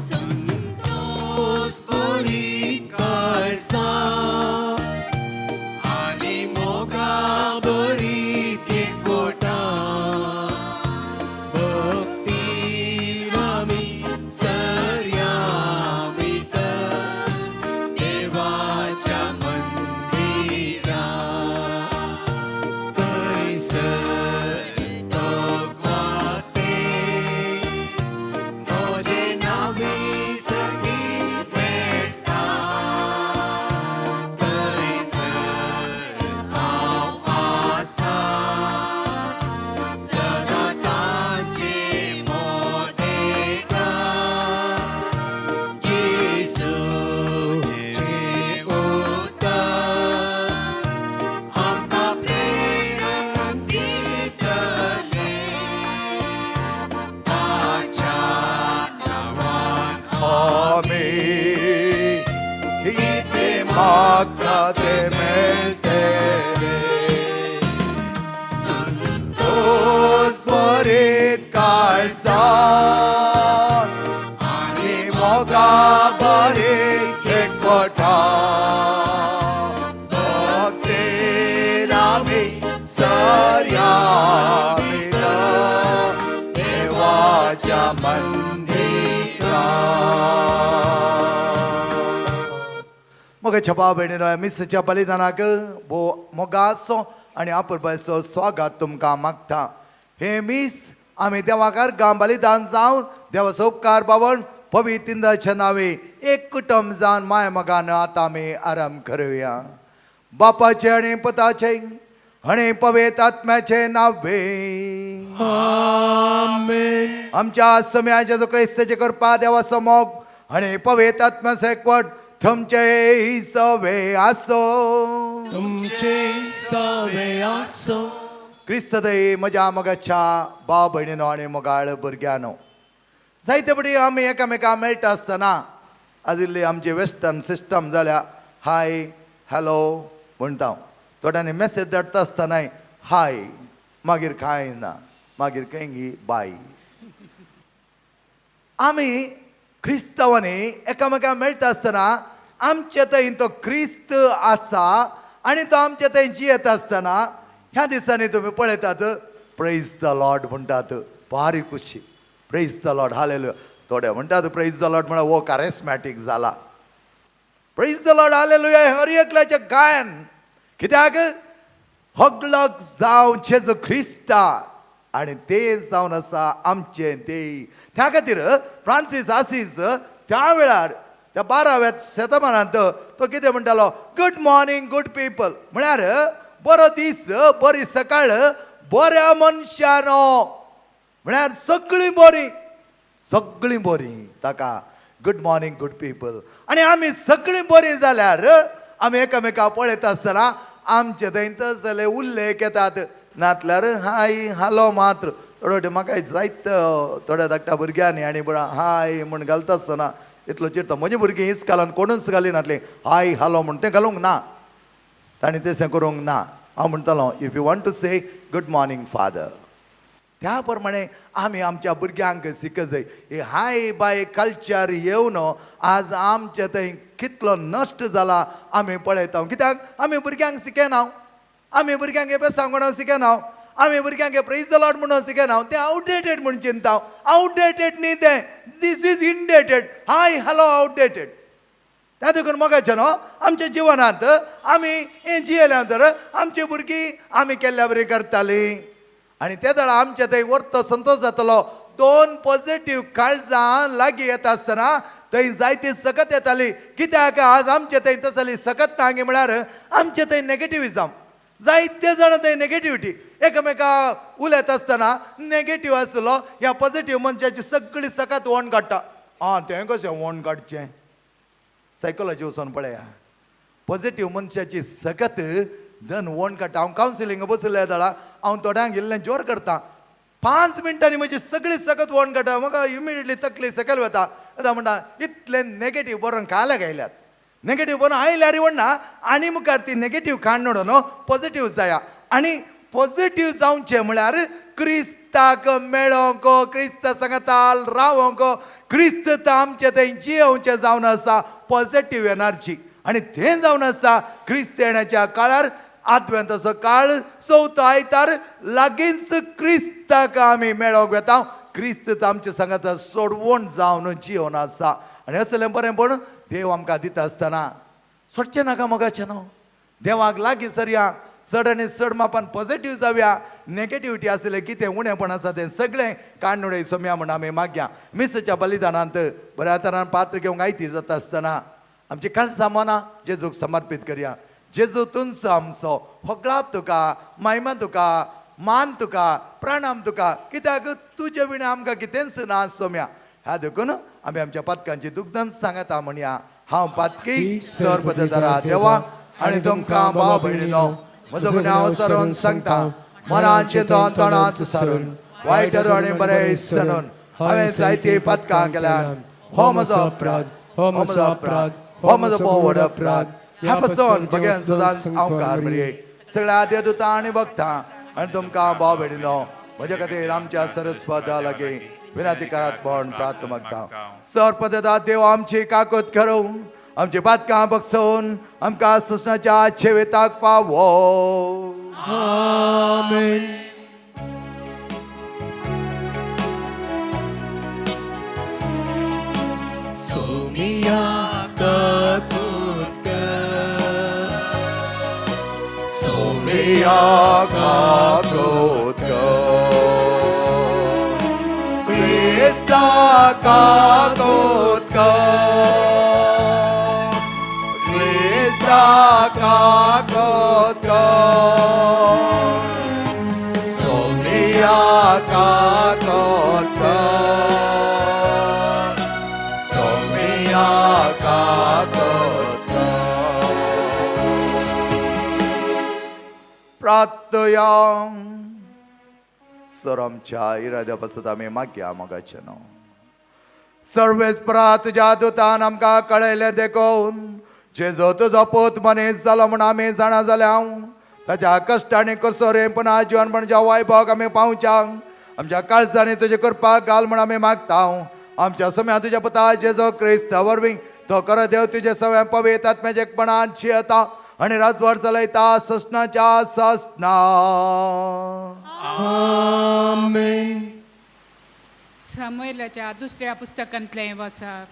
संतोष भरीत काळजां आनी मोगा भरीत एकवटां भक्तीन आमी सरया भितर देवाच्या मंदिरा थंयसर तो ग्वाते म्हजे नांवी सगीत मेळटा थंयसर हांव आसा सदां ताचे मोदेता जेजूचें उतर आमकां प्रेरण दितलें ताच्या नांवान. आमी कितें मागता तें मेळटलें. संतोष भरीत काळजान आनी मोगा भरीत एकवटान भक्तीन आमी सरया भितर देवाच्या मंदिरा. मोगाच्या भाव भयणीनो, मिसाच्या बलिदानाक भो मोगाचो आनी अपुरबायेचो स्वागत तुमकां मागता. हे मीस आमी देवाक अर्गां बलिदान जावन देवाचो उपकार पावन पवित्र इंद्राच्या नावे एक कुटुंब जावन माय मोगान आतां आमी आराम करुया. बापाचे आनी पुताचे आनी पवित्र आत्म्याचे नावे. आमेन. आमच्या स्वाम्या जेजू क्रिस्ताचे कृपा, देवाचो मोग आनी पवित्र आत्म्याचो एकवट तुमचे सवे आसो. तुमचे सवे आसो. क्रिस्तदय म्हज्या मोगाच्या भाव भयणीनो आनी मोगाळ भुरग्यानो, जायते फावटी आमी एकामेका मेळटा आसतना आज इल्ली आमची वेस्टर्न सिस्टम जाल्या. हाय, हॅलो म्हणटा. थोड्यांनी मेसेज धाडटा आसतनाय हाय, मागीर कांय ना, मागीर खंय बाय. आमी क्रिस्तांवांनी एकामेका मेळटा आसतना आमचे थंय तो क्रिस्त आसा आनी तो आमचे थंय जियेत आसतना ह्या दिसांनी तुमी पळयतात, प्रेज the Lord म्हणटात. भारी खुशी, प्रेज the Lord, hallelujah. थोडे म्हणटात, प्रेज the Lord म्हळ्यार हो कॅरिस्मॅटीक जाला. प्रेज the Lord, hallelujah हर एकल्याचें गायन. कित्याक हगलक जावं जेजू ख्रिस्ता आनी ते जावन आसा आमचें देव. त्या खातीर फ्रांसीस आसीस त्या वेळार त्या 12व्या शतमानांत तो कितें म्हणटालो? गुड मॉर्निंग गुड पीपल, म्हळ्यार बरो दीस, बरी सकाळ बऱ्या मनशानो, म्हळ्यार सगळीं बरीं, सगळीं बरीं. ताका गुड मॉर्निंग गुड पीपल. आनी आमी सगळीं बरीं जाल्यार आमी एकामेका पळयता आसतना आमचे थंय तसले उल्लेख येतात. नातल्यार हाय हालो मात्र. थोडे फावटी म्हाका जायत थोड्या धाकट्या भुरग्यांनी आनी बरो हाय म्हूण घालता आसतना इतलो चिरता. म्हजी भुरगीं इस्कालान कोणूच घालिनातलीं हाय हालो म्हूण. तें घालूंक ना तांणी, तशें करूंक ना. हांव म्हणटालो, if you want to say good morning father. त्या प्रमाणे आमी आमच्या भुरग्यांक शिक जाय. ही हाय बाय कल्चर येवन आज आमचे थंय कितलो नश्ट जाला आमी पळयता. कित्याक आमी भुरग्यांक शिकयना. आमी भुरग्यांक बेसांव म्हणून शिकयना. आमी भुरग्यांक प्रेज the Lord म्हणून शिकयना. तें आवटडेटेड म्हूण चिंता. आवटडेटेड न्ही तें, this is indated. Hi hello outdated. त्या देखून मोगाचें न्हू, आमच्या जिवनांत आमी हें जियेल्या तर आमची भुरगीं आमी केल्ल्या बरी करतालीं आनी ते वेळार आमचे थंय वर्तो संतोश जातलो. दोन पॉझिटीव काळजां लागीं येता आसतना थंय जायती सकत येताली. कित्याक आज आमचे थंय तसली सकत ना म्हळ्यार आमचे थंय नेगेटिविजम. जायते जाणां थंय नेगेटिविटी, एकामेका उलयता आसतना नेगेटीव आसलो, ह्या पॉझिटीव मनशाची सगळी सकत ओण काडटा. आं, तें कशें ओण काडचें? सायकोलॉजी वचोन पळया, पॉझिटीव मनशाची सकत धन वोण काडटा. हांव कावन्सिलींग बसयल्लें जाल्यार हांव थोड्यांक इल्लें जोर करता. 5 मिनटांनी म्हजी सगळी सगत वोण काडटा. म्हाका इमिडिएटली तकली सकयल वता. आतां म्हणटा इतलें नेगेटीव बरोवन खायला आयल्यात. नेगेटीव बरोवन आयल्यार म्हणना आनी मुखार ती नेगेटीव काण न्हू पॉजिटीव जाया. आनी पॉजिटीव जावचें म्हळ्यार क्रिस्ताक मेळोंक, क्रिस्ता सांगाताल रावोंक, क्रिस्त आमचे थंय जियोवचें जावन आसा पॉजिटीव एनर्जी. आनी तें जावन आसा क्रिस्त येण्याच्या काळार आदवेंताचो काळ चवथो आयतार लागींच क्रिस्ताक आमी मेळोंक वेता. क्रिस्त आमचे सांगाता सोडवण जावन जियोवन आसा. आनी असलें बरें पण देव आमकां दिता आसतना सोडचें नाका मोगाचें न्हू. देवाक लागीं सरया, चड आनी चड मापान पॉजिटीव जावया. नेगेटिविटी आसलें कितें उणेपण आसा तें सगळें काडनुडे सोम्या म्हण आमी मागया. मिसाच्या बलिदानांत बऱ्या तरान पात्र घेवंक आयती जाता आसतना आमची काळजां मनां जेजूक समर्पीत करया. जेजू तुमचो आमचो होगळाप तुका, महिमा तुका, मान तुका, प्रणाम तुका, कित्याक तुजे विणें आमकां कितेंच ना सोम्या. ह्या देखून आमी आमच्या पातकांची दुग्धन सांगता म्हणया. हांव पातकी सर्वदरा देवा आनी तुमकां भाव भयणीनो म्हजो गुन्यांव सरून सांगता. मनाचे दोन तोंडांत सारून वायट आनी बरें सणून हांवें जायती पातकां केल्यान. हो म्हजो अपराध, हो म्हजो अपराध, हो म्हजो भोव व्हड अपराध. ह्या पासून भगेन सदांच हांव कार बरये सगळ्या देवदूतां आनी भक्तां आनी तुमकां भाव भयणीनो म्हज्या खातीर आमच्या सरस्पदा लागीं विनंती करात म्हण प्रार्थना मागता. सरपदा देव आमची काकूत करूं, आमची पातकां बक्षोवन आमकां ससनाच्या छेवेताक फावो. आमेन. सोमिया काकूत कर, सोमिया काकूत कर, क्रिस्ता काकूत कर, क्रिस्ता काकूत कर, सोमिया काकूत कर, सोमिया काकूत कर. प्रार्थया. सर आमच्या इराद्या पासत आमी मागया मोगाचें न्हू. सर्वेस्परा तुज्या दुतान आमकां कळयलें देखून जेजो तुजो पूत मनीस जालो म्हूण आमी जाणा जाल्या. ताच्या कश्टांनी कसोरे पुना जिवन म्हणच्या वैभवाक आमी पावच्या. आमच्या काळजांनी तुजे कृपा घाल म्हूण आमी मागता. आमच्या सम्या तुज्या पुता जेजो क्रिस्ता वरवीं तो खरो देव तुजे सगळ्या पवित्र आत्म्याच्या एकपणान जियेता आनी राजवाड चलयता ससनाच्या ससना. आमेन. सामुएलाच्या दुसऱ्या पुस्तकांतलें वाचप.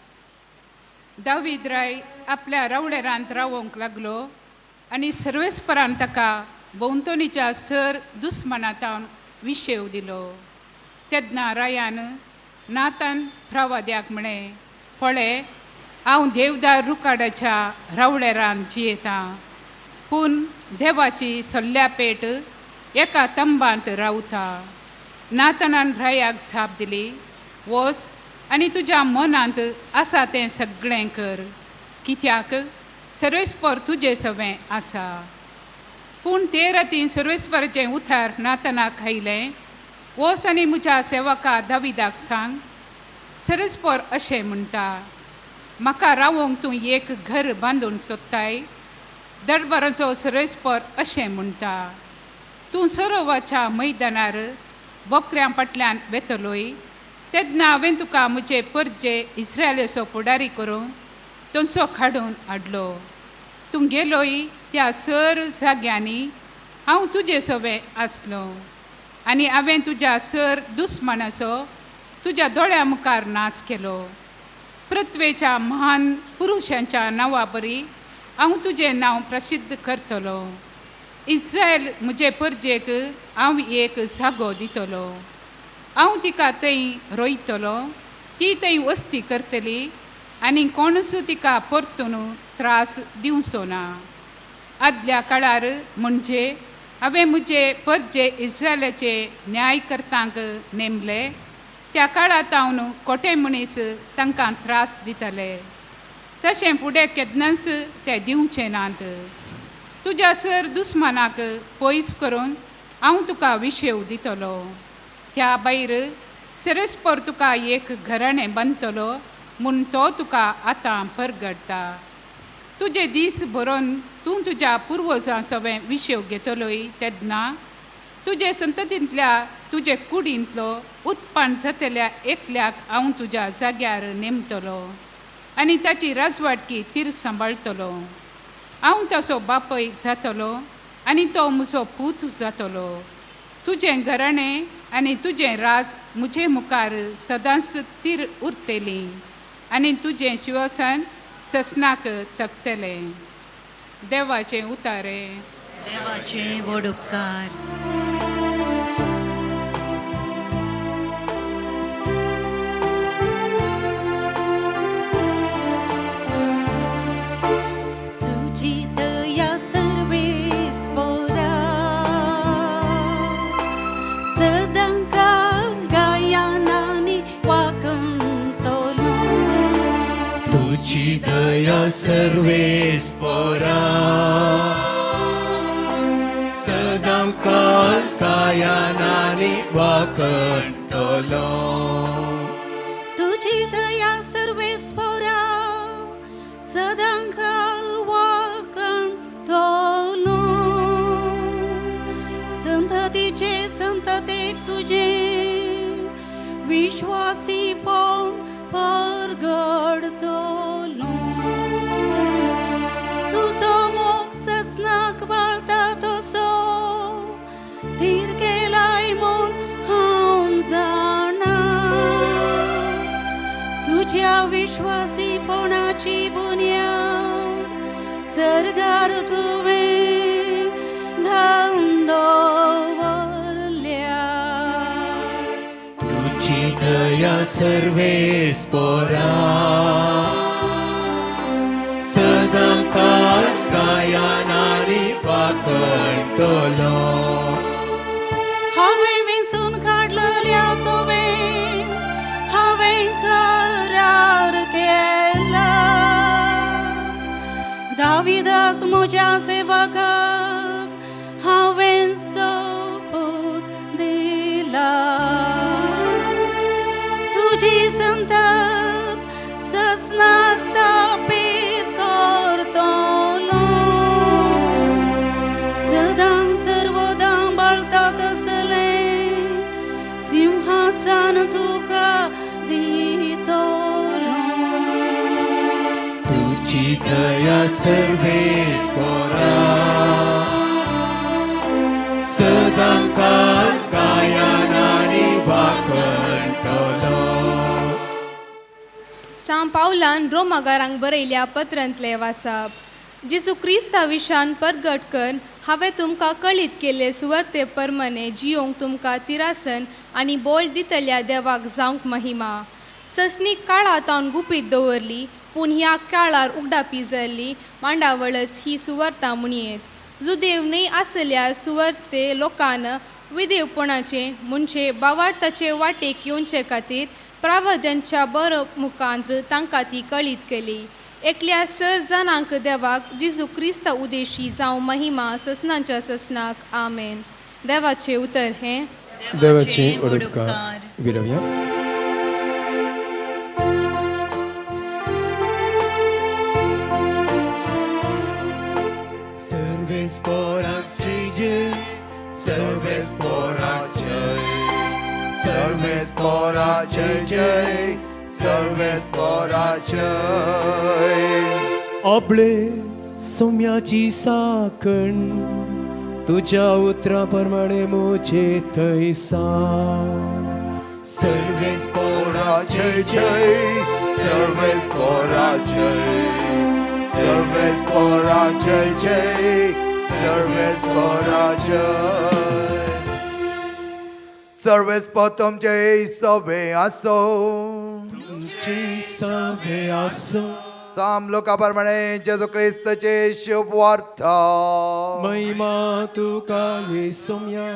दावीद राय आपल्या रावळेरांत रावोंक लागलो आनी सर्वेस्परान ताका भोंवतणीच्या सर दुस्मानांतावन विशेव दिलो. तेन्ना रायान नातान प्रवाद्याक म्हळें, पळय हांव देवदार रुखाडाच्या रावळेरान जियेतां, पूण देवाची सल्ल्या पेट एका तंबांत रावता. नातानान रायाक जाप दिली, वच आनी तुज्या मनांत आसा तें सगळें कर, कित्याक सर्वेस्पर तुजे सवें आसा. पूण ते राती सर्वेस्पराचें उतार नातानाक आयलें, वच आनी म्हज्या सेवका दाविदाक सांग, सर्वेस्पर अशें म्हणटा, म्हाका रावोंक तूं एक घर बांदून सोदताय. दरबाराचो सर्वेस्पर अशें म्हणटा, तूं सरोवाच्या मैदानार बोकऱ्यां फाटल्यान वेतलोय तेन्ना हांवें तुका म्हजे परजे इस्रायलाचो फुडारी करून थंयचो काडून हाडलो. तूं गेलोय त्या सर जाग्यांनी हांव तुजे सवें आसलो आनी हांवें तुज्या सर दुस्मानाचो तुज्या दोळ्या मुखार नाश केलो. पृथ्वेच्या महान पुरुशांच्या नांवा बरी हांव तुजें नांव प्रसिद्ध करतलो. इस्रायल म्हजे परजेक हांव एक जागो दितलो. हांव तिका थंय रोयतलो, ती थंय वस्ती करतली आनी कोणूच तिका परतून त्रास दिवचो ना. आदल्या काळार म्हणजे हांवें म्हजे परजे इस्रायलाचे न्यायकर्तांक नेमले त्या काळांत हांव कोटे मनीस तांकां त्रास दितले, तशें फुडें केन्नाच ते दिवचे नात. तुज्या सर दुस्मानाक पयस करून हांव तुका विशेव दितलो. त्या भायर सरस्पर तुका एक घराणें बांदतलो म्हूण तो तुका आतां परगडटा. तुजे दीस भरोन तूं तुज्या पुर्वजां सवें विशेव घेतलोय तेन्ना तुजे संततींतल्या तुजे कुडींतलो उत्पन्न जातल्या एकल्याक हांव तुज्या जाग्यार नेमतलो आनी ताची राजवाटकी तीर सांबाळटलो. हांव ताचो बापय जातलो आनी तो म्हजो पूत जातलो. तुजें घराणें आनी तुजें राज म्हजे मुखार सदांच तीर उरतलीं आनी तुजें शिवसन ससनाक तकतलें. देवाचें उतारे. देवाचे व्हड उपकार. तुजी दया सर्वेस्पोरा सदांकाळ गायनांनी वागतलो. तुजी दया सर्वेस्पोरा सदांकाळ गायनांनी वागतलो. तुजी दया सर्वेस्पोरा सदांकाळ वागतलो. संततीचे संततेक तुजे विश्वासीपण परगडतलो. तुजो मोग ससनाक बाळता तसो थीर केलाय म्हूण हांव जाणा. तुज्या विश्वासीपणाची बुन्याद सर्गार तुवें घालून दवरल्या. तुजी दया सर्वेस्पोरा सदांकाळ गायनांनी वागतलो. हांवें वेंचून काडलेल्या सवें हांवें करार केला. दाविदाक म्हज्या सेवकाक हांवें सोपूत दिला. तुजी संतत ससनाक स्थापीत करतलो. सदां सर्वदां बाळता तसलें सिंहासन तुका दितलो. तुजी दया सर्वेस्पोरा सदांकाळ गायनांनी वागतलो. सांव पावलान रोमागारांक बरयल्या पत्रांतलें वाचप. जेजू क्रिस्ता विशान परगट करून हांवें तुमकां कळीत केल्ले सुवार्ते परमाने जियोंक तुमकां तिरासन आनी बोल दितल्या देवाक जावंक महिमा. ससनीक काळा तावन गुपीत दवरली पूण ह्या काळार उगडापी जाल्ली मांडावळच ही सुवार्ता म्हणयेत. जुदेव न्हय आसल्यार सुवार्ते लोकान विदेवपणाचे म्हणजे बावार्थाचे वाटेक येवचे खातीर प्रावद्यांच्या बरो मुखांत तांकां ती कळीत केली. एकल्या सर जाणांक देवाक जेजू क्रिस्ता उदेशी जावं महिमा ससनाच्या ससनाक. आमेन. देवाचें उतर हें. देवाचे व्हड उपकार. विरवया. सर्वेस्पोराचे जय, सर्वेस्पोराचे, सर्वेस्पोराचे जय, सर्वेस्पोराचे. आपले सोम्याची साकण तुज्या उतरा प्रमाणे म्हजे थंय सर्वेस्पोराचे जय जय, सर्वेस्पोराचे, सर्वेस्पोराचे जय, सर्वेस्पोराचे. सर्वेस्पोर तुमचे सवे आसो. तुमची सभे आसो. साम लोका प्रमाणे जेजू क्रिस्तचे शुभ वार्ता. महिमा तुका ये सोम्या.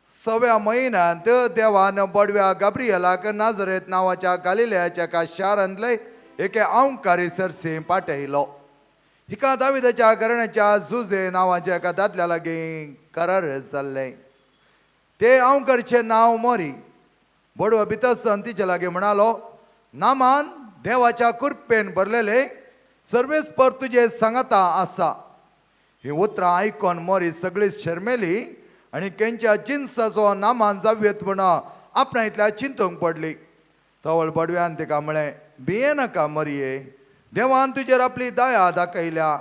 सव्या म्हयन्यांत देवान बडव्या गाब्रियलाक नाजरेत नांवाच्या गालिलयाच्या एका शारांतले एके अंकारी सरसे पाठयलो. हिका दाविदाच्या घराण्याच्या जुजे नांवाच्या एका दादल्या लागीं करार जाल्लें. ते अंवकरचें नांव मोरी. बडवो भितर तिचे लागीं म्हणालो, नामान देवाच्या कृपेन भरलेले सर्वेस्पर तुजे सांगाता आसा. ही उतरां आयकोन मोरी सगळी शर्मेली आनी केंच्या जिन्साचो नामान जावयेत म्हण आपणा इतल्या चिंतूंक पडली. तवळ बडव्यान तिका म्हळें, भिये नाका मरये, देवान तुजेर आपली दया दाखयल्या.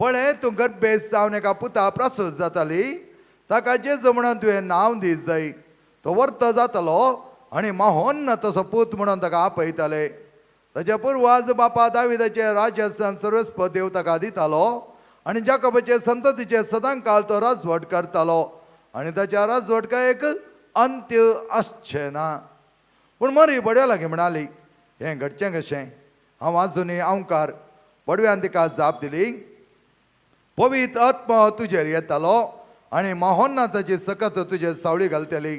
पळय, तूं गर्भेस जावन एका पुता प्रासूत जाताली, ताका जेजू म्हणून तुवें नांव दी जाय. तो वर्त जातलो आनी माहोन्न तसो पूत म्हणून ताका आपयताले. ताच्या पुर्वाज बापा दाविदाचे राज्यास्थान सर्वस्प देव ताका दितालो आनी जाकोबाचे संततीचे सदांकाळ तो राजवट करतालो आनी ताच्या राजवटकायेक अंत्य आसचें ना. पूण मरी बडव्या लागीं म्हणाली, हें घडचें कशें? हांव आजुनूय अंवकार. बडव्यान तिका जाप दिली, पवित्र आत्मा तुजेर येतालो आनी महोन्नाथाची सकत तुजे सावळी घालतली.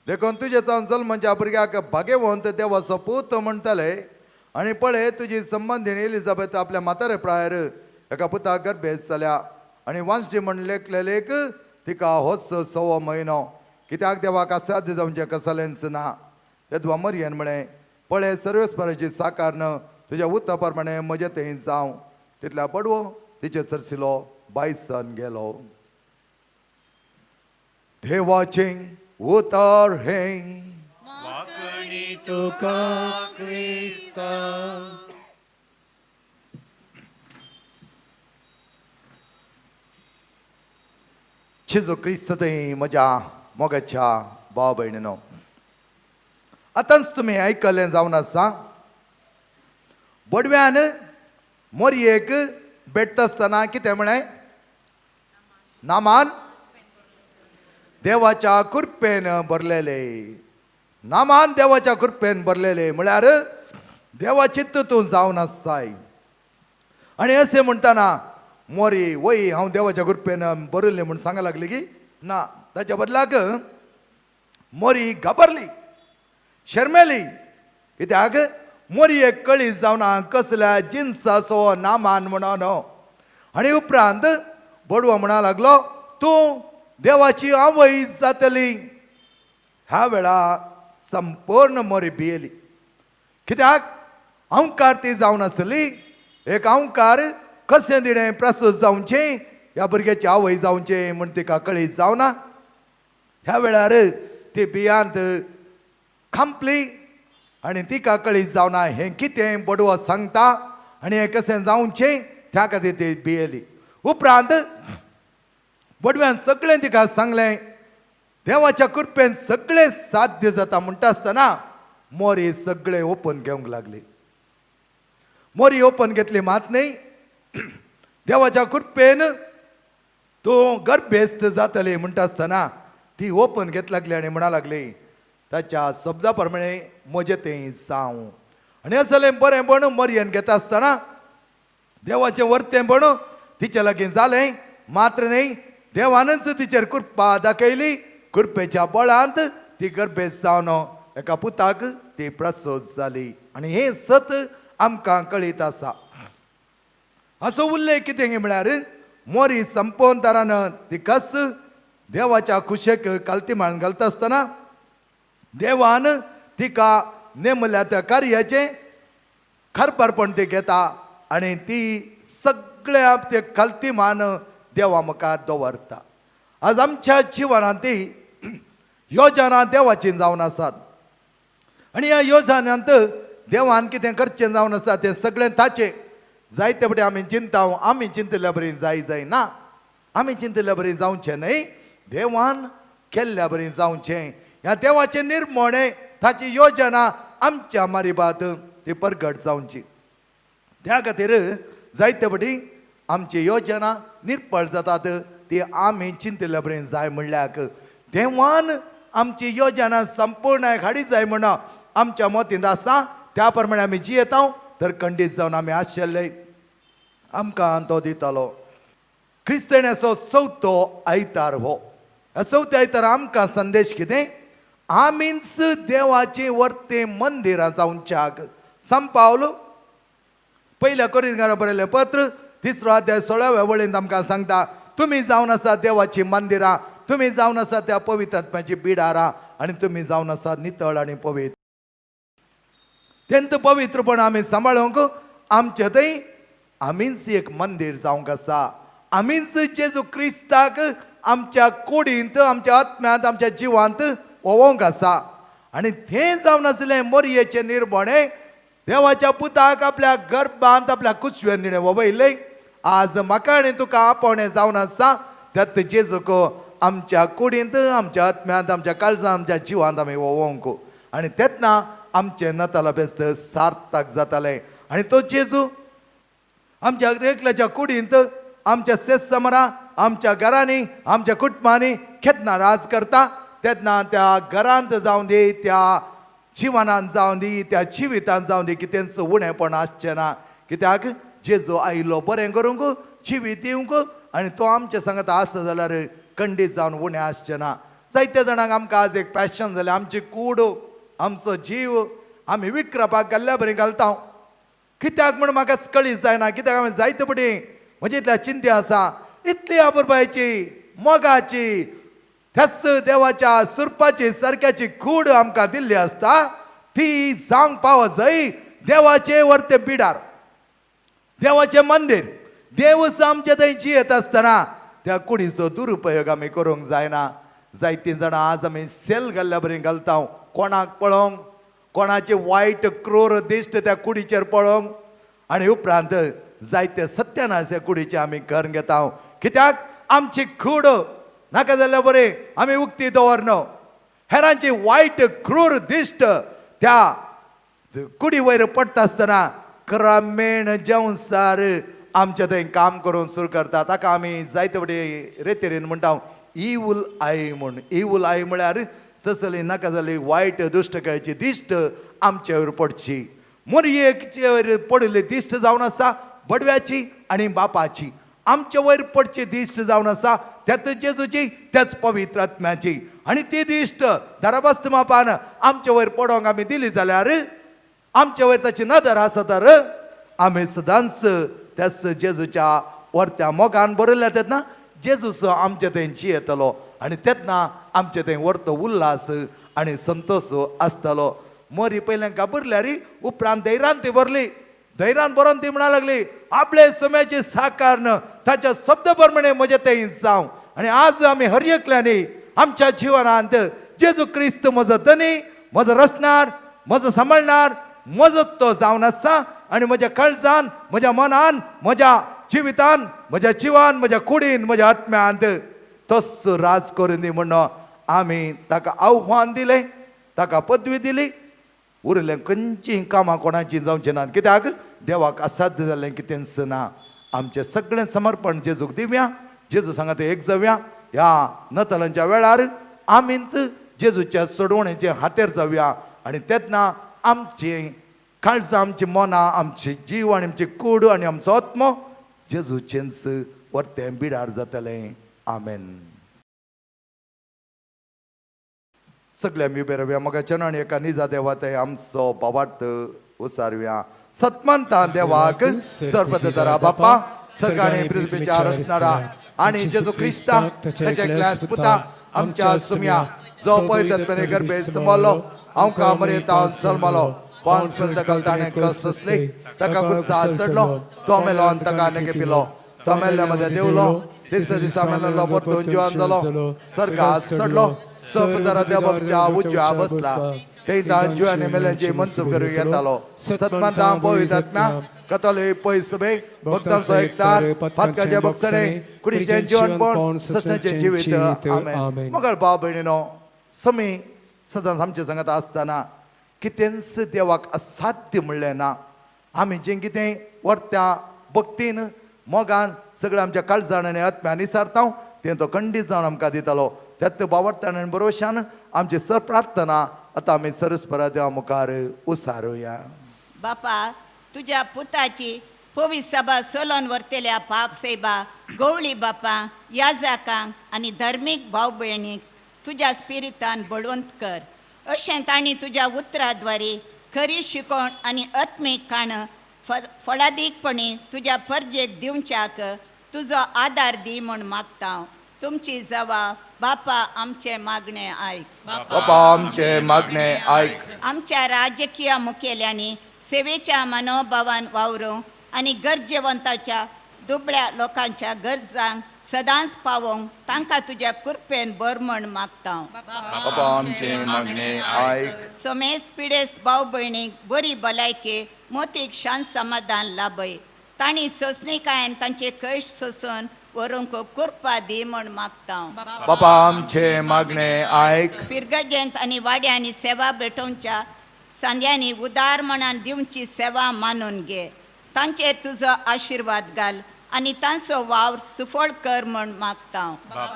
देखून तुजे जावन जल्माच्या भुरग्याक भाग्यवंत देवाचो पूत म्हणटले. आनी पळय, तुजी संबंदीण एलिझाबेथ आपल्या म्हातारे प्रायर एका पुताक गर्भेस जाल्या आनी वांचची म्हण लेखले लेख तिका होच 6वो म्हयनो, कित्याक देवाक असाध्य जावचें कसलेंच ना. तेदवा मरियन म्हळें, पळय, सर्वेस्पराची साकारन तुज्या उता प्रमाणे म्हजें थंय जावं. तितल्या बडवो तिचे चरसिलो बायसन गेलो. देवाचें उतर हें. वाकणी तुका क्रिस्ता. जेजू क्रिस्त थंय म्हज्या मोगाच्या भाव भयणीनो, आतांच तुमी आयकल्लें जावन आसा, बडव्यान मोरयेक भेटता आसतना कितें म्हळें? नामान देवाच्या कृपेन भरलेले. नामान देवाच्या कृपेन भरलेले म्हळ्यार देवाचित्त तूं जावन आसाय. आनी अशें म्हणटना मोरी वय हांव देवाच्या कृपेन भरिल्लें म्हूण सांगा लागली की ना, ताच्या बदलाक मोरी घाबरली, शर्मेली. कित्याक मोरी एक कळी जावना कसल्या जिन्साचो नामान म्हणून. आनी उपरांत बडवो म्हणा लागलो, तूं देवाची आवय जातली. ह्या वेळा संपूर्ण मोरी भियेली. कित्याक अंवकार ती जावन आसली. एक अंवकार कशें तिणें प्रसूत जावचें, ह्या भुरग्याची आवय जावचें म्हूण तिका कळीत जावना. ह्या वेळार ती बियांत खांपली आनी तिका कळीत जावना हें कितें बडवो सांगता आनी हें कशें जावचें, त्या खातीर ती भियेली. उपरांत बडव्यान सगळें तिका सांगलें, देवाच्या कृपेन सगळें साध्य जाता. म्हणटा आसतना मोरी सगळें ओपन घेवंक लागली. मोरी ओपन घेतली मात न्ही, देवाच्या कृपेन तूं गर्भेस्त जातली म्हणटा आसतना ती ओपन घेत लागली आनी म्हणा लागली, ताच्या शब्दा प्रमाणे म्हजें तें जावं. आनी असलें बरें पण मरयेन घेता आसतना देवाचें वर्तें पण तिचे लागीं जालें. मात्र न्ही, देवानच तिचेर कृपा दाखयली. कृपेच्या बळांत ती गर्भेस्त जावन एका पुताक ती प्रसूत जाली. आनी हें सत आमकां कळीत आसा. हाचो उल्लेख कितें म्हळ्यार मोरी संपोवन तरान तिकाच देवाच्या खुशेक कालती माळून घालता आसतना देवान तिका नेमल्या त्या कार्याचें खरपारपण ती घेता आनी ती सगळ्या ते खालती मान देवा मुखार दवरता. आज आमच्या जिवनांत ती योजना देवाची जावन आसात आनी ह्या योजनांत देवान कितें करचें जावन आसा तें सगळें ताचें. जायते फावटी आमी चिंता, आमी चिंतिल्ल्या बरी जाय जायना, आमी चिंतिल्ल्या बरी जावचें न्हय, देवान केल्ल्या बरी जावचें. ह्या देवाचें निर्मणें, ताची योजना आमच्या मारिबात ती परगट जावची. त्या खातीर जायते फावटी आमची योजना निर्पळ जातात ती आमी चिंतिल्ल्या बरी जाय म्हणल्याक देवान आमची योजना संपूर्ण हाडी जाय म्हण आमच्या मतींत आसा. त्या प्रमाणे आमी जियेता तर खंडीत जावन आमी आशिल्ले आमकां तो दितालो. क्रिस्तांवाचो चवथो आयतार हो. ह्या चवथ्या आयतार आमकां संदेश कितें? आमीच देवाचीं वर्ते मंदिरां जावच्याक. संपावलो पयल्या कोरिंतकारां बरयलें पत्र तिसरो अध्याय 16व्या वळींत आमकां सांगता, तुमी जावन आसा देवाची मंदिरां, तुमी जावन आसा त्या पवित्र आत्म्याची बिडारां आनी तुमी जावन आसा नितळ आनी पवित्र. तेंत पवित्रपण आमी सांबाळूंक आमचे थंय आमीच एक मंदीर जावंक आसा. आमीच जेजू क्रिस्ताक आमच्या कुडींत, आमच्या आत्म्यांत, आमच्या जिवांत ओवोंक आसा. आनी तें जावन आसलें मोरयेचें निर्मणें देवाच्या पुताक आपल्या गर्भांत आपल्या कुसव्यान तिणें ववयलें. आज म्हाका आनी तुका आपोवणें जावन आसा त्यात जेजूक आमच्या कुडींत, आमच्या आत्म्यांत, आमच्या काळजांत, आमच्या जिवांत आमी वोवंक आनी तेन्ना आमचें नातालां बेस्त सार्थक जातालें. आनी तो जेजू आमच्या एकल्याच्या कुडींत, आमच्या सेसमरा, आमच्या घरांनी, आमच्या कुटुंबांनी केन्ना राज करता तेन्ना त्या घरांत जावं दी, त्या जिवनांत जावं दी, त्या जिवितांत जावं दी, कितेंच उणेपण आसचें ना. कित्याक जेजू आयलो बरें करूंक, जिवीत दिवंक आनी तो आमच्या सांगात आसा जाल्यार खंडीत जावन उणें आसचें ना. जायत्या जाणांक आमकां आज एक पॅशन जालें, आमची कूड, आमचो जीव आमी विक्रपाक घाल्ल्या बरी घालता. कित्याक म्हण म्हाकाच कळीत जायना, कित्याक हांवें जायते पटी म्हजे इतल्या चिंता आसा, इतली आपुरबायची, मोगाची, त्याच देवाच्या सुरपाची सारक्याची कूड आमकां दिल्ली आसता ती जावंक पावो जंय देवाचे वरते बिडार, देवाचें मंदीर. देव आमचे थंय जियेत आसतना त्या कुडीचो दुरुपयोग आमी करूंक जायना. जायतीं जाणां आज आमी सेल घाल्ल्या बरी घालता, कोणाक पळोवंक, कोणाची वायट क्रूर दिश्ट त्या कुडीचेर पळोवंक आनी उपरांत जायते सत्यानाश ह्या कुडीचे आमी करून घेता. कित्याक आमची कूड नाका जाल्यार बरें आमी उक्ती दवरना, हेरांची वायट क्रूर दिश्ट त्या कुडी वयर पडटा आसतना क्रमेण जेवसार आमचे थंय काम करून सुरू करता. ताका आमी जायते फावटी रेतेरेन म्हणटा इवूल I म्हूण. इवूल I म्हळ्यार तसली नाका जाली वायट दुश्टकायची दिश्ट आमचे वयर पडची. मोरयेचे वयर पडिल्ली दिश्ट जावन आसा बडव्याची आनी बापाची. आमचे वयर पडची दिश्ट जावन आसा त्याच जेजूची, त्याच पवित्र आत्म्याची. आनी ती दिश्ट दाराबस्त मापान आमचे वयर पडोंक आमी दिली जाल्यार, आमचे वयर ताची नदर आसा तर आमी सदांच त्याच जेजूच्या वरत्या मोगान बरयल्या तेन्ना जेजूचो आमचे थंय जियेतलो आनी तेन्ना आमचे थंय वरतो उल्हास आनी संतोश आसतलो. मोरी पयलें घाबरल्यार उपरांत धैर्यान ती भरली. धैर्यान बरोवन ती म्हणा लागली, आपले सम्याची साकारन ताच्या शब्द प्रमाणे म्हजे थंय जावं. आनी आज आमी हर एकल्यांनी आमच्या जिवनांत जेजू क्रिस्त म्हजो धनी, म्हजो रचणार, म्हजो सांबाळणार, म्हजो तो जावन आसा आनी म्हज्या काळजान, म्हज्या मनान, म्हज्या जिवितान, म्हज्या जिवान, म्हज्या कुडीन, म्हज्या आत्म्यांत तस राज करून दी म्हण आमी ताका आव्हान दिलें, ताका पदवी दिली. उरलें खंयचीं कामां कोणाचीं जावचीं नात, कित्याक देवाक असाध्य जाल्लें कितेंच ना. आमचें सगळें समर्पण जेजूक दिवया, जेजू सांगात एक जावया. ह्या नतालांच्या वेळार आमींत जेजूच्या सोडवणेचे हातेर जावया आनी तेन्ना आमचें काळजां, आमची मनां, आमची जीव आनी आमची कूड आनी आमचो आत्मो जेजूचेंच वरतें बिडार जातलें. आमेन. सगळ्या आमी उबे रावया मोगाच्यान आनी एका निजा देवा थंय आमचो भावार्थ उसारया. सतमंता देवाक सर्वतरा बापा, सर्गाने पृथ्वीच्या रचणारा आनी जेजू क्रिस्ता ताच्या एकल्याच पुता आमच्या सुम्या, जो पवित्र गर्भे समलो, आमकां मरेता जल्मलो, पावस ताका ताणें कस सोंसले, ताका कुर्सा चडलो, तो मेलो आनी ताका नेके पिलो, तो मेल्ल्या मदें देवलो, तिसऱ्या दिसा मेल्लो परतून जिवन जालो, सर्गात चडलो, सपदरा देवाच्या उजव्या बसला, ते जिवानी मेल्यांची मनसूब करूंक येतालो. सतमंता पवित्र आत्म्या, कथोलीक पयसबे, भक्तांचो एकतार, पातकांचे भक्षणे, कुडीचें जिवनपण, सस्नाचें जिवीत. आमेन. मगळ भाव भयणीनो, समी सदांच आमचे सांगात आसतना कितेंच देवाक असाध्य म्हणलें ना. आमी जें कितें वरत्या भक्तीन मोगान सगळें आमच्या काळजान आनी आत्म्यान विचारता तें तो खंडीत जावन आमकां दितालो. त्यात बावडतान आनी बरोवशान आमची सर प्रार्थना आतां आमी सरस्परा देवा मुखार उसारुया. बापा, तुज्या पुताची पवित्र सभा सोलोन व्हरतल्या पाप सेबा गवळी बापा, याजाकांक आनी धर्मीक भाव भयणीक तुज्या स्पिरितान बळवंत कर, अशें तांणी तुज्या उतराद्वारे खरी शिकवण आनी आत्मीक काणं फळादीकपणी तुज्या परजेक दिवच्याक तुजो आदार दी म्हूण मागता. तुमची जवा बापा आमचें मागणें आयक. बापा आमचे मागणें आयक. आमच्या राजकीय मुखेल्यांनी सेवेच्या मनोभावान वावरूंक आनी गरजेवंताच्या दुबळ्या लोकांच्या गरजांक सदांच पावोवंक तांकां तुज्या कृपेन बर म्हण मागता. बापा आमचे मागणें आयक. समेस्त पिडेस्त भाव भयणीक बरी भलायकी मोतीक शांत समाधान लाभय. तांणी सोंसणीकायेन तांचे कश्ट सोंसून व्हरूंक कृपा दी म्हूण मागता. बापा आमचे मागणें आयक. फिरगजेंत आनी वाड्यांनी सेवा भेटोवच्या सांद्यांनी उदार मनान दिवची सेवा मानून घे. तांचेर तुजो आशिर्वाद घाल आनी तांचो वावर सुफळ कर म्हूण मागता.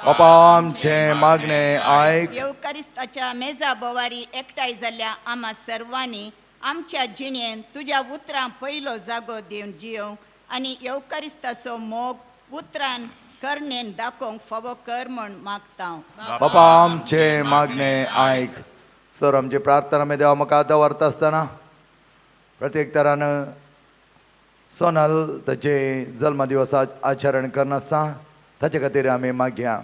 बापा आमचे मागणें आयक. येवकारिस्ताच्या मेजा बोवारी एकठांय जाल्ल्या आमा सर्वांनी आमच्या जिणेन तुज्या उतरां पयलो जागो दिवन जियोवंक आनी येवकारिस्ताचो मोग उतरान करणेन दाखोवंक फावो कर म्हूण मागता. बापा आमचे मागणें आयक. सर आमची प्रार्थना आमी देवा मुखार दवरता आसतना प्रत्येक तरान सोनल ताचे जल्मदिवसा आचरण करनासता ताचे खातीर आमी मागया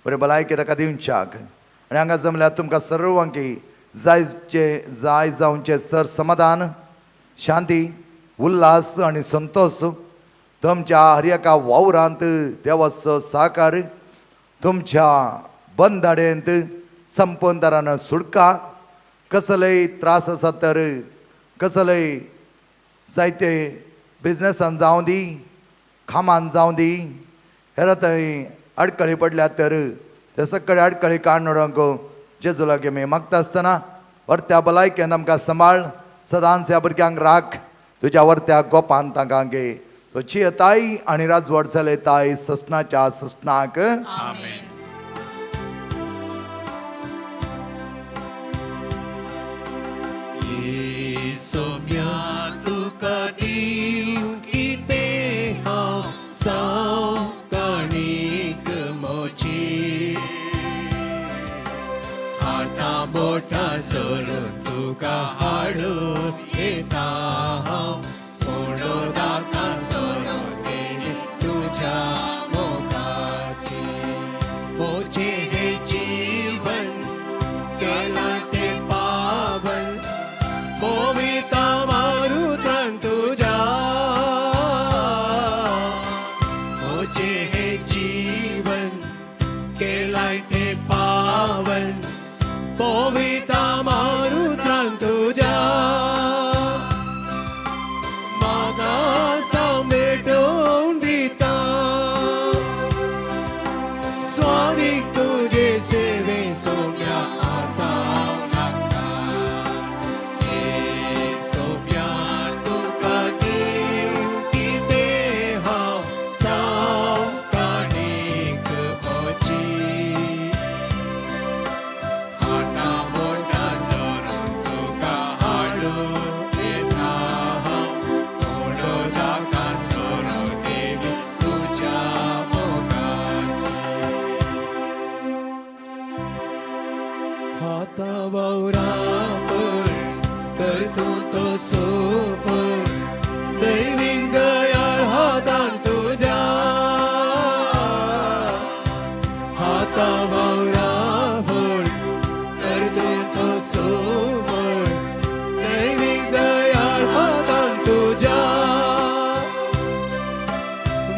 बरें भलायकी ताका दिवच्याक आनी हांगा जमल्यार तुमकां सर्वांकी जायचे जाय जावचें सर समाधान शांती उल्हास आनी संतोश तुमच्या हर एका वावरांत देवाचो साकार तुमच्या बंदाडेंत संपंदारान सुटका कसलेय त्रास आसात तर कसलेय जायते बिजनसान जावं दी कामान जावं दी हेर थंय अडकळी पडल्यात तर ते सगळे अडकळी काडून उडोवंक जेजू लागीं आमी मागता आसतना व्हरत्या भलायकेन आमकां सांबाळ सदांच ह्या भुरग्यांक राख तुज्या व्हरत्या गोपान तांकां घे सो जियेताय आनी राजवट चलयताय ससनाच्या ससनाक. सोम्या तुका दिवं कितें हांव सावकाणीक मोची आतां बोटां सोरून तुका हाडून येता हांव उणो दाकां सोरून देणी तुज्या मोगाची. मोचें हें जीवन केलां तें पावन मोविता मारुत्रान तुज्या. मोचें हें जीवन केलां तें पावन मोविता मारुत्रान तुज्या. म्हाका सांबेटोवन दिता स्वादीक तुजे सेवे सोम्या आसाव लागता. सोम्या तुका दिवं कितें हांव सावकाणीक मोची आतां बोटां जोरून तुका हाडून येता हांव उणो दाकां सोरून देवी तुज्या मोगाची. हाता वावराफळ तर तूं तो सोफळ दैवीक दयाळ हातान तुज्या. हाता वावराफळ तर तूं तो सोफळ दैवीक दयाळ हातान तुज्या.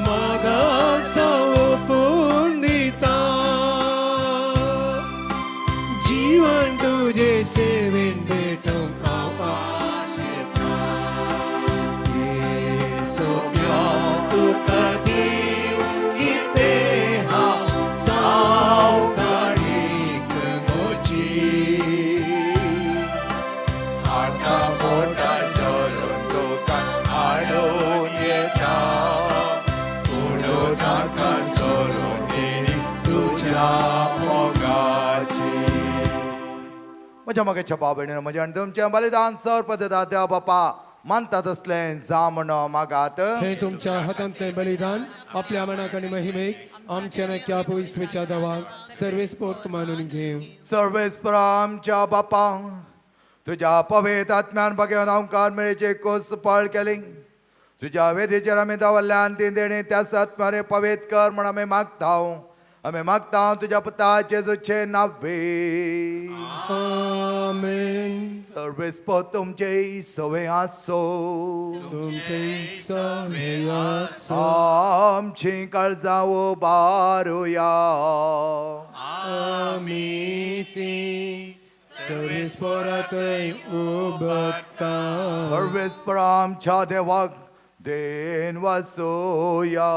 म्हाका सोंपून दिता जीवन तुजे सेवेन भेटोवंक हांव आशेता. सोम्या तुका दिवं कितें हांव सावकाणीक मोची आतां बोटां सोरून तुका हाडून येता उणो दाकां सोरून देणी तुज्या मोगाची. म्हज्या मोगाच्या भाव भयणीनो म्हज्या आनी तुमचें बलिदान सर पद्दता देवा बापा मानता तसलें जा म्हण मागात. हे तुमच्या हातांतलें बलिदान आपल्या मनाक आनी महिमेक आमच्या नक्या पविस्वेच्या दवाक सर्वेस्पोर्त मानून घेव. सर्वेस्परा आमच्या बापा तुज्या पवित्र आत्म्यान बघेवन ओंकार मेळचे कोस पाळ केली तुज्या वेदीचेर आमी दवरल्यान ती देणी त्या सत्मरे पवित्र कर म्हण आमी मागता. आमी मागता तुज्या पुता जेजूचे नावे. आमेन. सर्वेस्पर तुमचे सवे आसो. तुमचे सवे आसो. आमची काळजां उबारुया. आमी ती सर्वेस्परातय उबता. सर्वेस्पर आमच्या देवाक देन वसोया.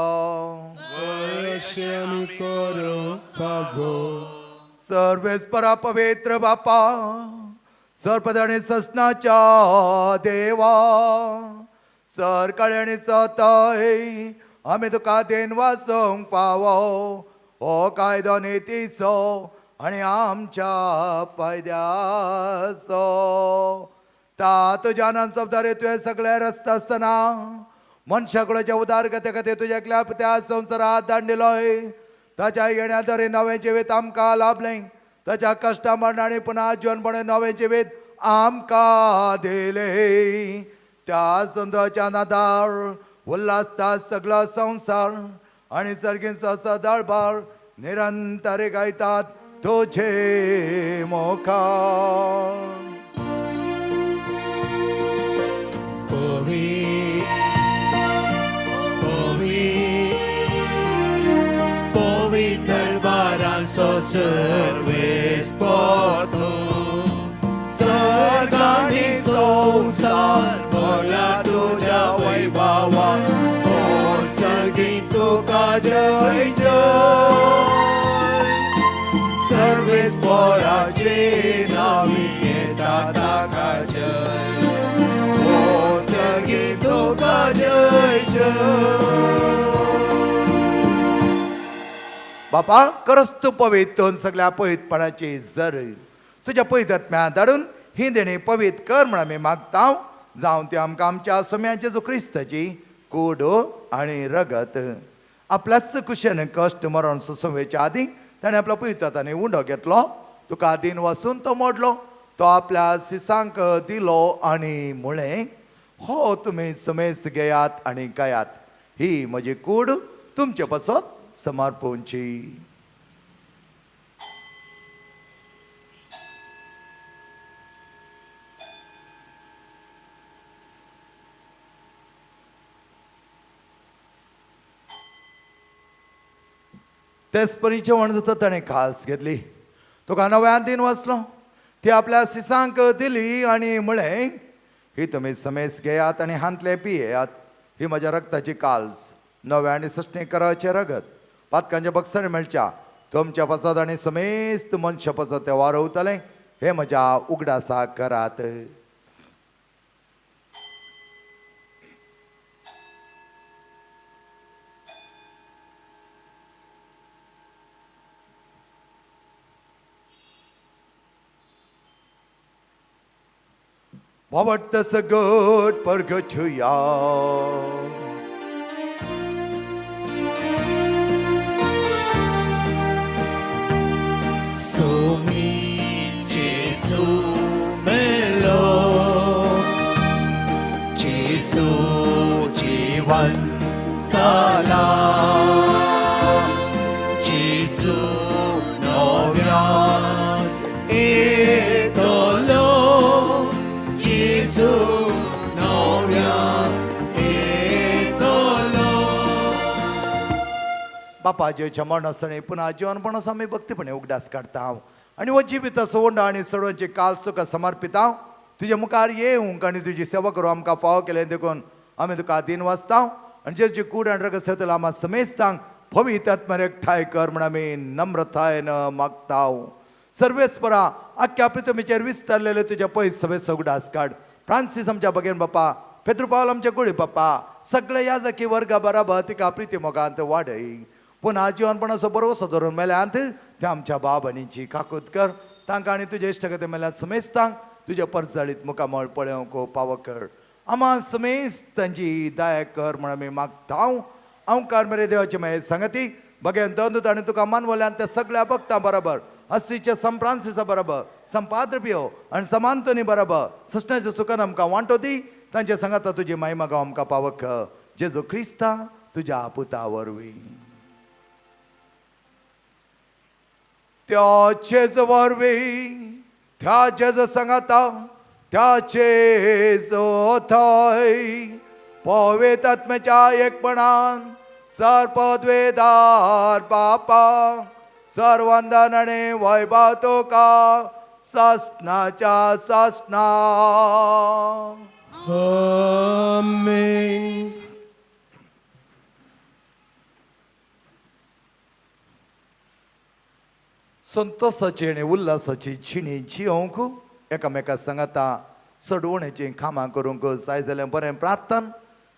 अशें आमी करूंक फावो. सर्वेस्परा पवित्र बापा, सर्पद आनी ससनाच्या देवा, सरकाळी आनी चतय आमी तुका देन वाचोवंक फावो. हो कायदो नितीचो आनी आमच्या फायद्याचो. ता तुज्या जबाबदारी तुवें सगळे रस्ता आसतना मनशा कुळाच्या उदारगते खातीर तुज्या एकल्या त्या संवसारात दांडिलोय. ताच्या येण्या तरी नवें जिवीत आमकां लाभलें. ताच्या कश्टा मरण आनी पुन्हा जिवनपणे नवें जिवीत आमकां दिलें. त्या सुंदरच्या नादार उल्हासता सगळो संवसार आनी सर्गींचो सदाळबार निरंतर गायतात तुझे मुखार. पवी पवी पवित्र बारांचो सर्वेस्पर तूं. सर्ग आनी संवसार भरला तुज्या वैभवान. कोण सगळीं तुका जय जय. सर्वेस्पराचे नावी येता ताका जय. ओ सगळीं तुका जय जय. बापा करस तूं पवित्र सगळ्या पवित्रपणाची जर तुज्या पवित्र धाडून ही देणी पवित्र कर म्हण आमी मागता. जावं ती आमकां आमच्या सोम्या जेजू क्रिस्ताची कूड आनी रगत. आपल्याच कुशेन कश्ट मरण सोसोवेच्या आदीं ताणें आपल्या पवित्र उंडो घेतलो. तुका दिन वसून तो मोडलो. तो आपल्या सिसांक दिलो आनी म्हळें, हो तुमी समेस घेयात आनी गायात. ही म्हजी कूड तुमचे पासत समर्पूंची. तेच परी जेवण जाता ताणें खास घेतली. तुका नव्यान दिन वाचलो. ती आपल्या सिसांक दिली आनी म्हळें, ही तुमी समेस घेयात आनी हांतले पियेयात. ही म्हज्या रक्ताची काल्स, नव्या आनी सश्टी कराचें रगत. पातकांच्या बक्षांनी मेळच्या तुमच्या पासत आनी समेस्त मनशा पासत तें वारवतलें. हें म्हज्या उगडासा करात. बाबट सगट परगछुया. Somi Jesu melo, Jesu jivan sala, Jesu novyan etolo, Jesu novyan etolo. बापाजेच्या मरणासणे पुन्हा जीवनपणाचो आमी भक्तीपणे उगडास काडता हांव आनी हो जिविताचो उंडो आनी सडोवची काल सुखा समर्पिता हांव. तुज्या मुखार येवंक आनी तुजी सेवा करूं आमकां फावो केलें देखून आमी तुका दिन वाचता. आनी जेची कूड आनी रगत सेवतलो आमा समेस्तांक पवित्र आत्म्यान एकठांय कर म्हण आमी नम्रतायेन मागता. सर्वेस्परा आख्ख्या प्रितमीचेर विस्तारलेले तुज्या पयस सगळे उगडास काड. फ्रांसीस आमच्या बगेन बापा, पेद्रू पावल आमच्या गुळी बाप्पा, सगळे याजकी वर्गा बराबर तिका प्रिती मोगांत वाडय. पुन्हा जिवनपणाचो बरोसो धरून मेल्यांत त्या आमच्या बाबांची काकूत कर. तांकां आनी तुजे इश्टगते मेल्यात समेस्तांक तुज्या परजळीत मुखामळ पळोवंक पावो कर. आमा समेस्त तांची दया कर म्हण आमी मागता. अंकार मेरे देवाची मागीर सांगती बगेन दोन आनी तुका मानवल्यान त्या सगळ्या भक्तां बरोबर हस्तीच्या संप्रांसिसा बरोबर संपाद्रपियो आनी समांतोनी बरोबर सृष्णाच्या सुखान आमकां वांटो दी. तांच्या सांगाता तुजी मायमा गांव आमकां पावक जेजू क्रिस्ता तुज्या पुता वरवीं. त्या जेज वरवीं, त्या जेज सांगाता, त्या जेजो थंय पवित्र आत्म्याच्या एकपणान सर्पद्वेदार बापा सर्वंदन आनी वैभव तुका सासणाच्या सासणा. आमेन. संतोसाची आनी उल्हासाची जिणी जियोंक एकामेका सांगाता सडवणेचीं कामां करूंक जाय जाल्यार बरें प्रार्थन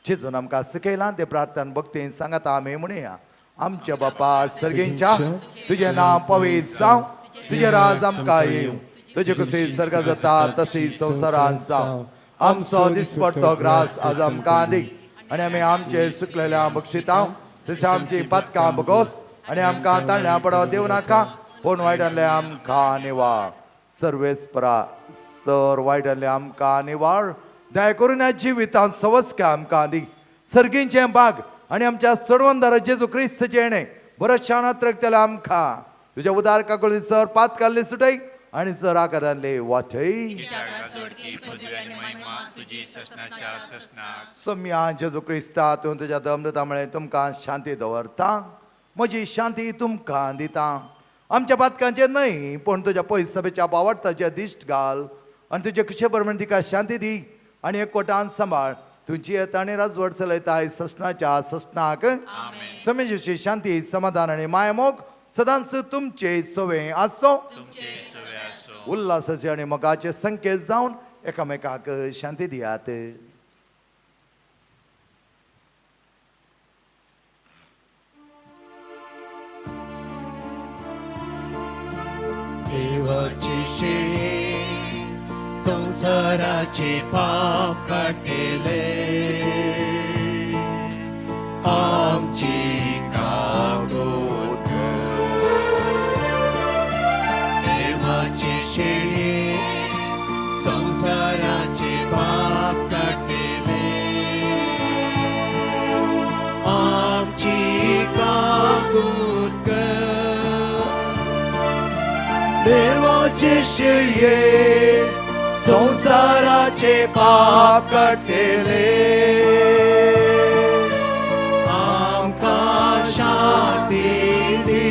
जेजून आमकां शिकयलां तें प्रार्थन भक्तीन सांगाता आमी म्हणया. आमच्या बापा सर्गींच्या, तुजें नांव पवित्र जावं, तुजें राज आमकां येवं, तुजें कशी सर्गा जाता तशी संवसारांत जावं. आमचो दिसपडतो ग्रास आज आमकां दी आनी आमी आमचे सुकलेल्या बक्षिता तशें आमची पातकां बगोस आनी आमकां ताळण्या पडो दिवं नाका, पूण वायटांतले आमकां निवाळ. सर्वेस्परा सर वायटांतले आमकां निवाळ दया करून ह्या जिवितांत सवस्काय आमकां दी. सर्गींचें बाग आनी आमच्या सडवंदारा जेजू क्रिस्तचें येणें बरो शाणात रगतले आमकां तुज्या उदार काकुळी सर पात काडली सुटय आनी सर आकारांतले वाटय. सोम्या जेजू क्रिस्ता तूं तुज्या दमदता म्हळें तुमकां शांती दवरता, म्हजी शांती तुमकां दिता. आमच्या पातकांचेर न्हय पूण तुज्या पयसभेच्या बावडताचेर दिश्ट घाल आनी तुजे कुशे प्रमाण तिका शांती दी आनी एकवटान सांबाळ. तुजी येता आनी राजवट चलयताय ससनाच्या ससनाक. समेजीची शांती समाधान आनी मायमोग सदांच तुमचे सवे आसो. उल्हासाचे आनी मोगाचे संकेत जावन एकामेकाक शांती दियात. देवाची शेळी संसाराचे पाप काडटले, आमची कागोत कर. देवाची शेळी संसाराचे पाप काडटले, आमची कागोत कर. देवाचे शेळये संसाराचे पाप काडटले, आमकां शांती दी,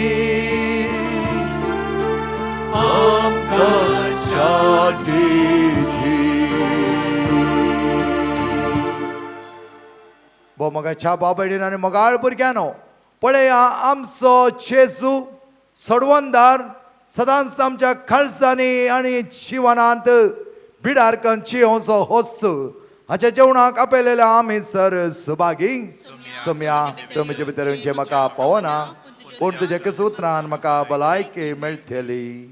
आमकां शांती दी. भो मोगाच्या बाबडीन आनी मोगाळ भुरग्यांनो, पळया आमचो जेजू सडवंदार सदांच आमच्या खालसांनी आनी जिवनांत बिडार जियोवचो होस. हाच्या जेवणाक आपयलेल्या आमी सर सुभागी. सोम्या तुमचे भितर येवचें म्हाका पावना, पूण तुज्या कस उतरान म्हाका भलायकी मेळटली.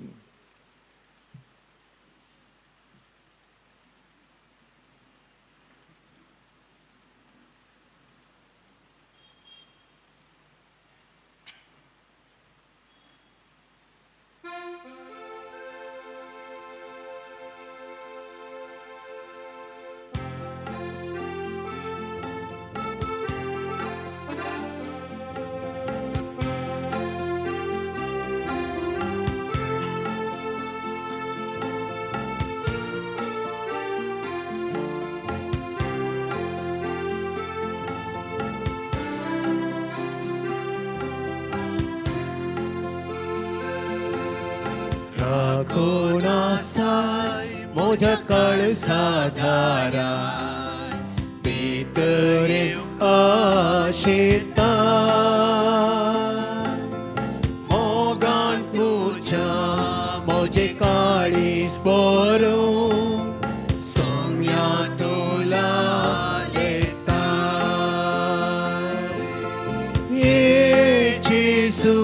राखून आसाय म्हज्या कळसा दाराय भितर आशेता, मोगान तुज्या म्हजें काळीज बरोवन सोम्या तुला लेता. ये जेजू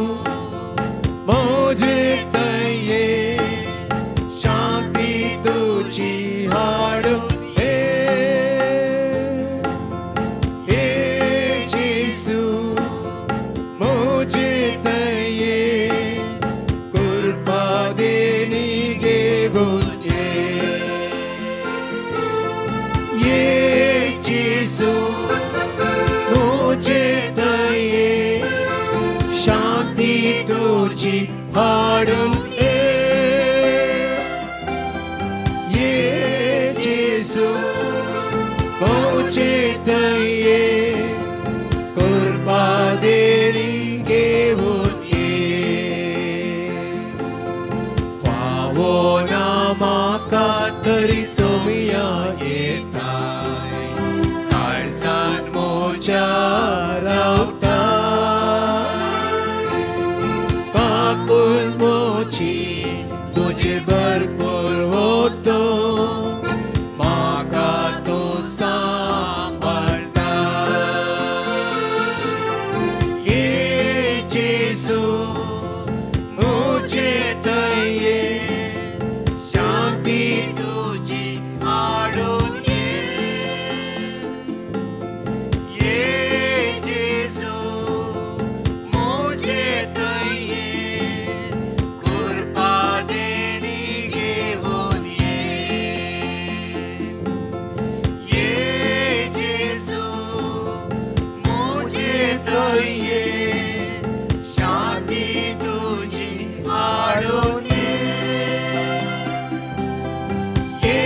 म्हजे तये शांती तुजी हाडून ये, ये जेजू म्हजे तये कृपा देणी घेवन ये, ये तुजी हाडून ये जेजू मोचे थंय कृपा देणी घेवन ये फावो ना म्हाका तरी सोमया येताय काळजान मोच्या रावता काकूल मोची तुजे भरपूर होतो म्हाका तो सांबाळटा ये जेजू मुझे तये शांती तुजी हाडून ये ये जेजू मुझे तये कृपा देणी घेवन ये ये जेजू मुझे तये शांती तुजी हाडून ये ये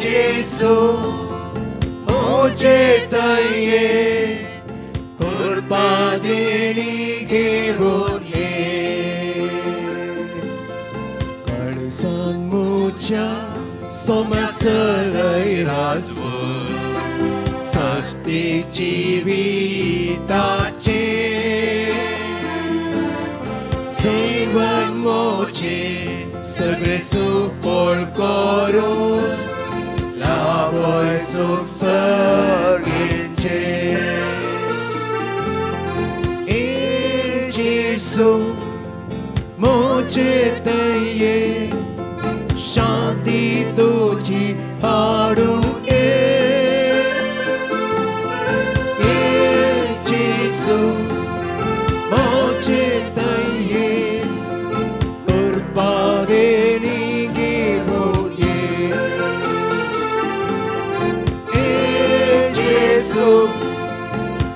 जेजू मुझे तये कृपा देणी घेवन ये कळसान मुच्या सोमसलय राजव सस्ती जिविताचे जीवन मोचे सगळे सुफळ करून लाभय सुख सर्गेचे ए जेसू मोचे तये शांती तुजी हाडून ये ये जेजू मोचे तये कृपा देणी घेवन ये ये जेजू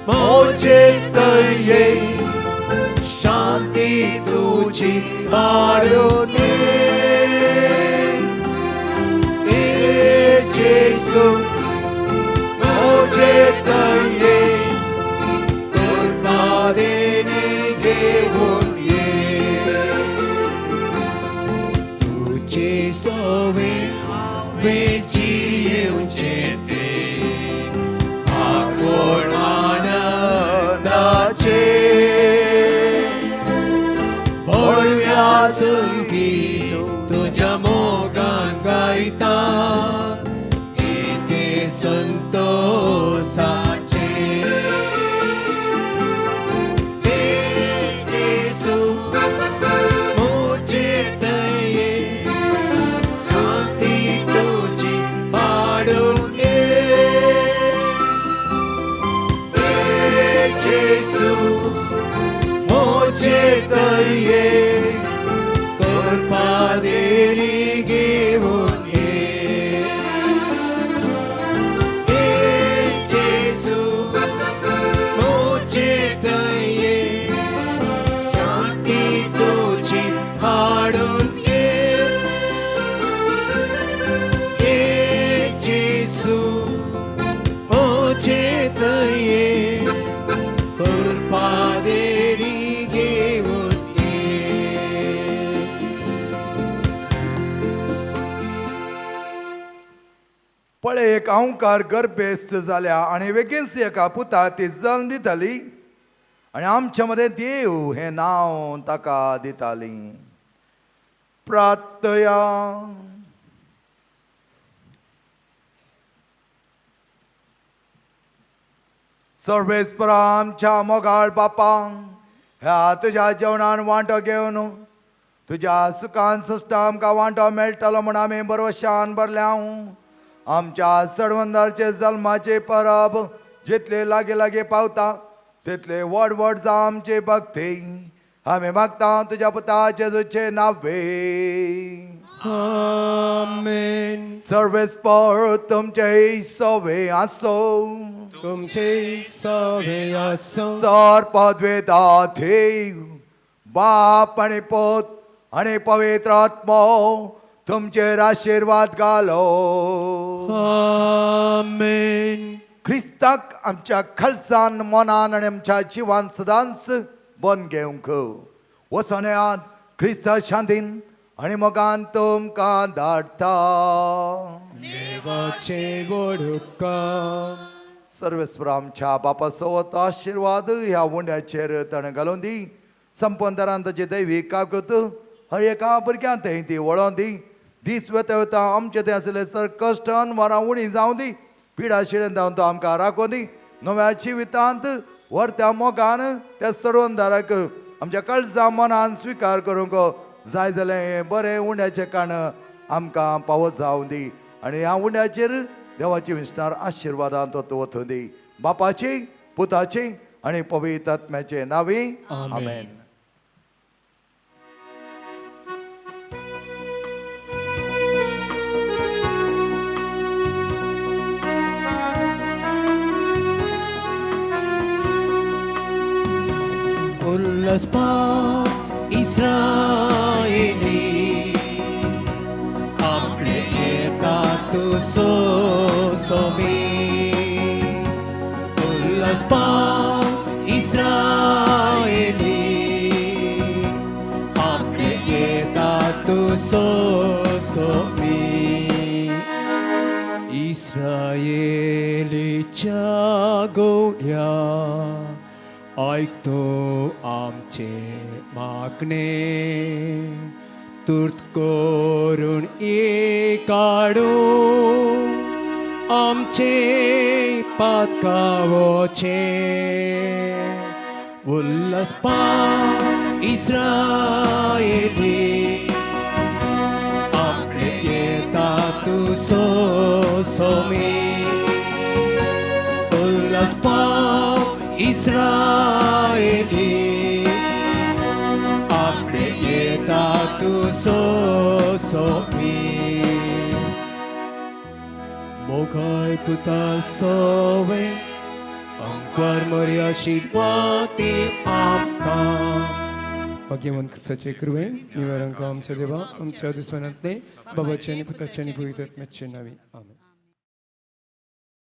मोचे तये शांती तुजी हाडून ये जेजू मोचे तये कृपा देणी घेवन ये तुझे सोवे वेची येवचे ते आकोण आनंदाचे भोळव्या संगीत तुझ्या मोगान गायता येते संतोषाचे हे जेजू मोचे तये शांती तुजी हाडून ये हे जेजू मोचे तये कृपा देणी घेवन ये हे जेजू मोचे तये शांती तुजी हाडून ये हे जेजू मोचे तये कृपा देणी घेवन ये पळय एक अंकार गर्भेस्त जाल्या आनी वेगींच एका पुता ती जल्म दिताली आनी आमच्या मदें देव हें नांव ताका दिताली. प्रार्थया. सर्वेस्परा आमच्या मोगाळ बापा, ह्या तुज्या जेवणान वांटो घेवन तुज्या सुखान सश्टा आमकां वांटो मेळटलो म्हूण आमी बरोशान भरल्या. आमच्या सडवंदारचे जल्माचे परब जितले लागीं लागीं पावता तितले व्हड व्हड जावं आमची भक्ती. आमी मागता तुज्या पुता जेजूचे नावे. आमेन. सर्वेस्पर तुमचे सवे आसो. तुमचे सवे आसो. सर पदवेता देव बाप आनी पोत आनी पवित्र आत्मो तुमचेर आशिर्वाद घालो. आमेन. क्रिस्ताक आमच्या खलसान मनान आनी आमच्या जिवान सदांच बन घेवंक वचोन क्रिस्ता शांतीन आनी मोगान तुमकां धाडटा. देवाचे व्हड उपकार. सर्वेस्पर आमच्या बापा सोबत आशिर्वाद ह्या उंड्याचेर ताणें घालून दी. संपंदरान ताची दैवी कागद हर एका भुरग्यान थंय ती वळोवन दी. दीस वेता वेता आमचे थंय आशिल्ले सर कश्टान वरां उणी जावं दी. पिडा शिडेन जावन तो आमकां राखून दी. नव्या जिवितांत व्हरत्या मोगान त्या सर्वंदाराक आमच्या कळजा मनान स्विकार करूंक जाय जाल्यार हें बरें उंड्याचें काण आमकां पावत जावं दी. आनी ह्या उंड्याचेर देवाची विस्तार आशिर्वादान तो वचूं दी. बापाचे पुताचे आनी पवित्र आत्म्याचे नांवी आमेन. उल्लसपा इस्रायली आपले येता तूं सोमी. उल्लसपा इस्रायली आपले येता तूं सोमी. इस्रायलीच्या गोड्या ऐकतो आमचे मागणे तुर्त करून काडू आमचे पातकावचे. उल्लसपा इस्रायली आपले येता तूं सोमी. उल्लसपा इस्रायली आपले येता तूं सोमी. मोगाळ पुता सोवे अंकवार मोरया शिरवाती आमकां. भाग्यवंत क्रिस्ताचे कृपेन निवारांक आमच्या देवा आमच्या दुस्मानांतले बाबाचे आनी पुताचे आनी पवित्र आत्म्याचे नांवी. आमेन.